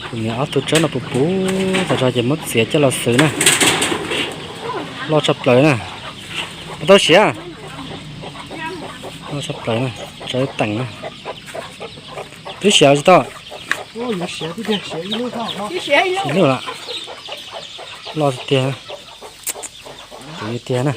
Kuv niam ob tug tsawb no puv puv tas zog ces muab txiav coj los xwb na. Loj tshaj plaws na. Puas tau siav? Loj tshaj plaws na, tsawb teem na. Twb siav los tsis tau? Siav loj lawm. Loj tiag tiag. Tus tiag na.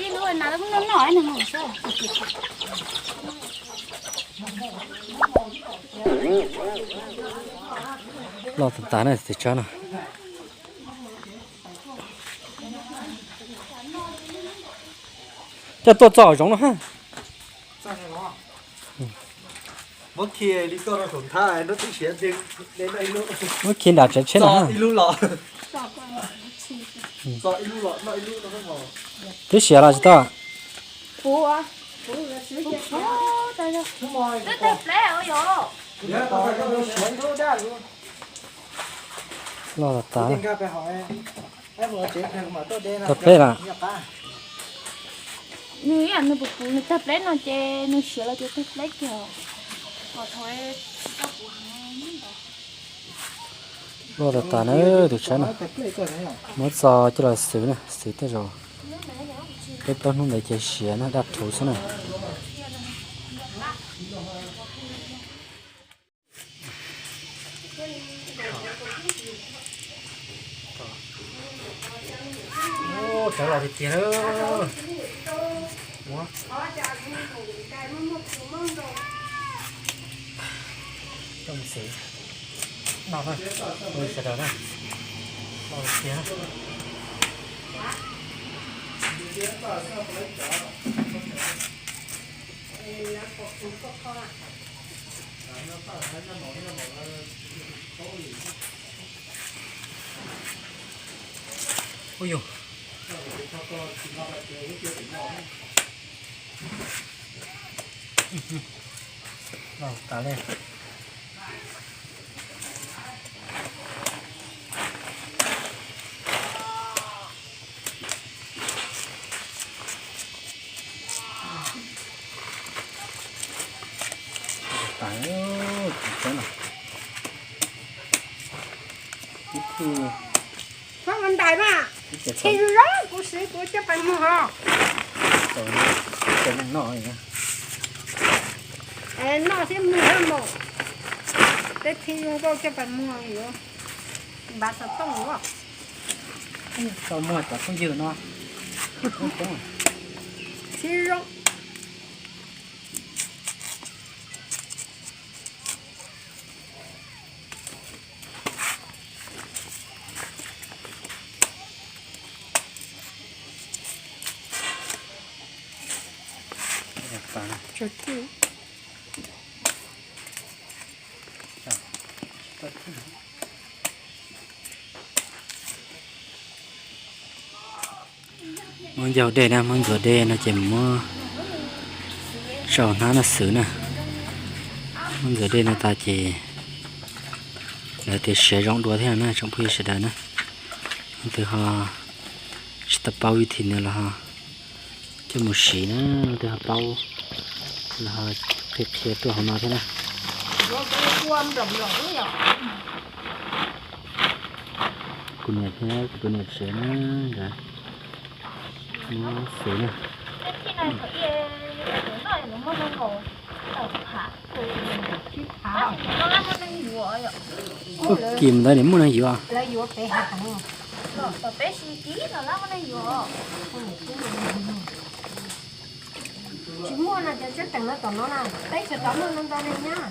Loj tas tas na tus tsawb no. Coj tuaj txog zoov no ha. Muab khi nram tsev tsheb no. Twb siav los tsis tau? Loj tas tas. Tag pleb lawm. Nws ib yam nws puv puv nws tag pleb no ces nws siav los ces tag pleb kiag. Loj tas tas na tus tsawb no. Muab txo coj los xwb na, xwb tej zaum peb plaub hnub ntawd ces siav na, daj rhuv xwb na. Tsawb los tiag tiag. Coj mus xwb no na, sawv daws na. Los tiag. Ui yus. Los tas li. Tas, tus tsawb no. Ib tug. Txhob ua ntais mas. Txhob zoo, kuv siv kuv coj pais muag os. Noj thiab muag thiab mas. Peb txhob zoo nkauj coj pais muag yuav npav xov tooj os. Tau muag cov phooj ywg no. Txhob zoo. Muab ncau dej na, muab ntxuav dej no ces muab sau hnab no xwb na. Muab ntxuav dej no tas ces lawv tias siav zoo dua thiab na tsoom phooj ywg sawv daws na. Leej twg ho tsis tau paub vim thi nws los ho coj mus siv na, leej twg ho paub los ho qhia qhia tuaj hauv no thiab na. Kuv niam thiab kuv tus niam tsev na, nkawd muab xwb na. Kis ntawd nws muaj neeg yuav. Tsis muaj no cov tsawb teem no tom no na, peb tseem tom muaj ntau ntau neeg nyab.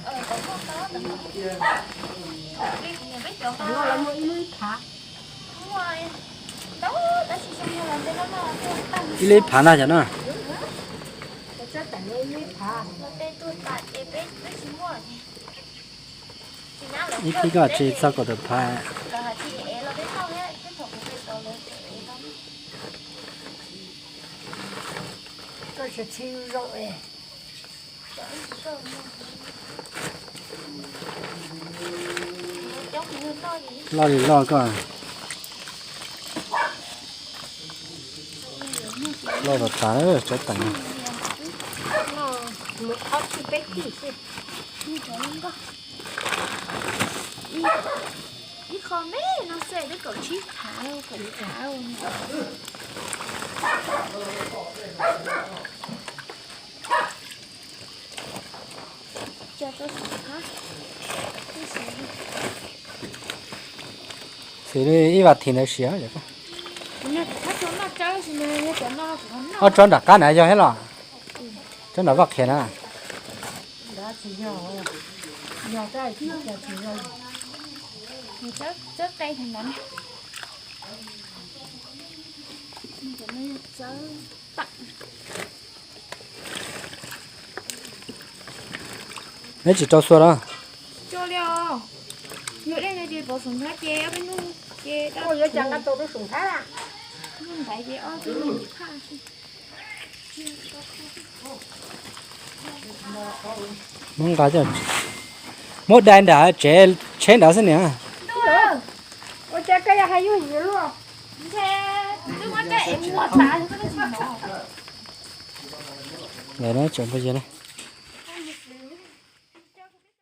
Tom no lawv muaj ib lub ib phav. Ib lub ib phav ntag cov no. Cov tsawb teem no ib lub ib phav. Ib phib koj tsis txog kaum tawm phav. Koj tsis txi zoo es. Loj li loj koj. Loj tas tas tsawb teem. Mus qhov tsis peb tij xwb. Me no xwb twb kaum tsib tháng, kaum tsib tháng. Xws li ib vas thiv ntawd siav. Ob tsob nram qab na yog thiab los? Tsob nram vaj qhiav na. Neb tsis rau xua los? Muab nqa, muab dai nram tsev tsheb nrad xwb niam. Ntawm no tseem phooj ywg na.